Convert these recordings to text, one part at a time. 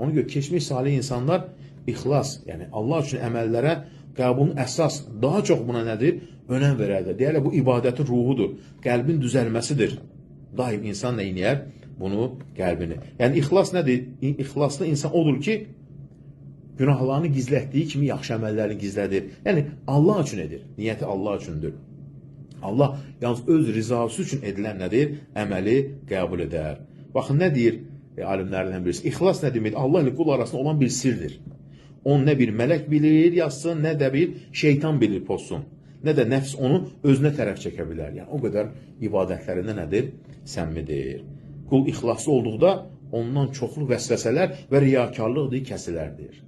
Ona görə keçmiş salih insanlar ixlas, yəni Allah üçün əməllərə qəbulun əsas, daha çox buna nədir? Önəm verərlər. Deyərlər, bu ibadətin ruhudur, qəlbin düzəlməsidir. Daim insan nə eləyər? Bunu, qəlbini. Yəni, ixlas nədir? İxlaslı insan odur ki, günahlarını gizlətdiyi kimi yaxşı əməllərini gizlədir. Yəni, Allah üçün edir. Niyyəti Allah üçündür. Allah yalnız öz rizası üçün edilən nədir? Əməli qəbul edər. Baxın, nə deyir alimlərdən birisi? İxlas nə deməkdir? Allah ilə qul arasında olan bir sirdir. Onu nə bir mələk bilir, yazsın, nə də bir şeytan bilir, pozsun. Nə də nəfs onu özünə tərəf çəkə bilər. Yəni, o qədər ibadətlərində nədir? Səmmidir. Qul ixlaslı olduqda ondan çoxlu vəsvəsələr və riyakarlıq deyir, kəsilərdir.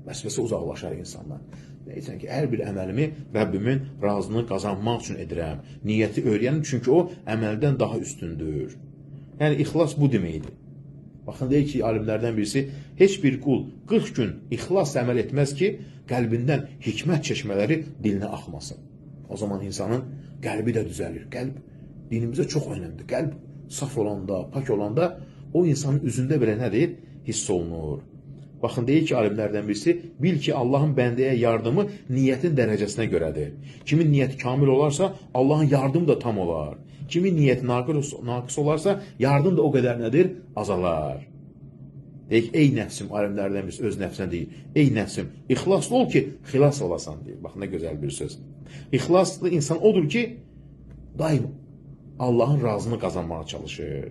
Vəsvəsə uzaqlaşar insandan. Deyirsən ki, hər bir əməlimi Rəbbimin razılığını qazanmaq üçün edirəm. Niyyəti öyrənim, çünki o əməldən daha üstündür. Yəni, ixlas bu deməkdir. Baxın, deyir ki, alimlərdən birisi, heç bir qul 40 gün ixlas əməl etməz ki, qəlbindən hikmət çeşmələri dilinə axmasın. O zaman insanın qəlbi də düzəlir. Qəlb dinimizə çox önəmlidir. Qəlb saf olanda, pak olanda o insanın üzündə belə nədir? Hiss olunur. Baxın, deyir ki, alimlərdən birisi, bil ki, Allahın bəndəyə yardımı niyyətin dərəcəsinə görədir. Kimin niyyəti kamil olarsa, Allahın yardımı da tam olar. Kimin niyyəti naqis olarsa, yardım da o qədər nədir? Azalar. Deyir ki, ey nəfsim, alimlərdən birisi öz nəfsinə deyir, ey nəfsim, ixlaslı ol ki, xilas olasan, deyir. Baxın, nə gözəl bir söz. İxlaslı insan odur ki, daim Allahın razını qazanmağa çalışır.